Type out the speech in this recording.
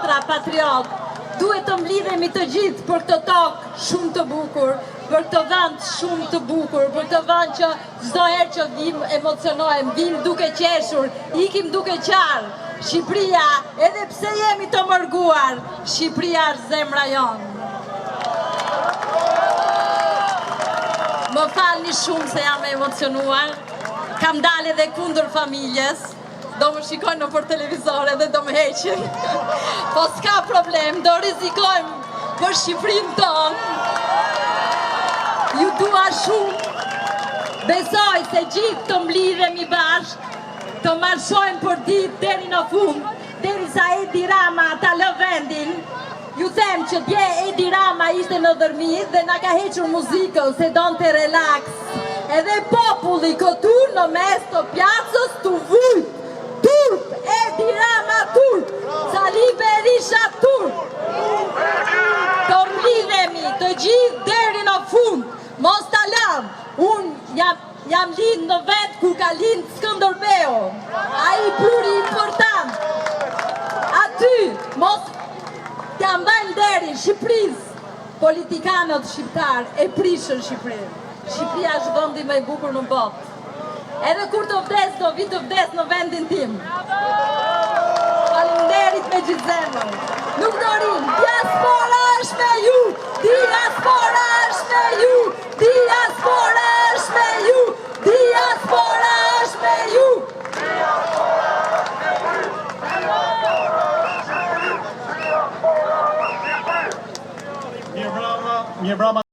motra patriotë, duhet të mblidhemi të gjithë për këtë tokë shumë të bukur, për këtë vend shumë të bukur, për këtë vend që çdo herë që vim emocionohem, vim duke qeshur, ikim duke qarë. Shqipëria, edhe pse jemi të mërguar, Shqipëria është zemra jonë. Më falni shumë se jam e emocionuar. Kam dalë edhe kundër familjes. Do më shikojnë nëpër televizor edhe do më heqin. Po s'ka problem, do rrezikojmë për Shqipërinë tonë. Ju dua shumë. Besoj se gjithë të mblidhemi bashkë, të marshojmë për ditë deri në fund, derisa Edi Rama ta lë vendin. Ju them që dje Edi Rama ishte në Dhërmi dhe na ka hequr muzikën se donte relaks. Edhe populli këtu në mes të pjacës tu vujt. Turp Edi Rama turp. Sali Berisha turp. Të mblidhemi të gjithë deri në fund. Mos ta lëm. Unë jam Jam lind në vend ku ka lind Skënderbeu, ai burri important. Aty, mos t'ja mbajmë nderin Shqipërisë, politikanët shqiptarë e prishën Shqipërinë. Shqipëria është vendi më i bukur në botë. Edhe kur të vdes, do vi të vdes në vendin tim. Faleminderit me gjithë zemër. Nuk do rrim. Diaspora është me ju. Diaspora është me ju. Diaspora.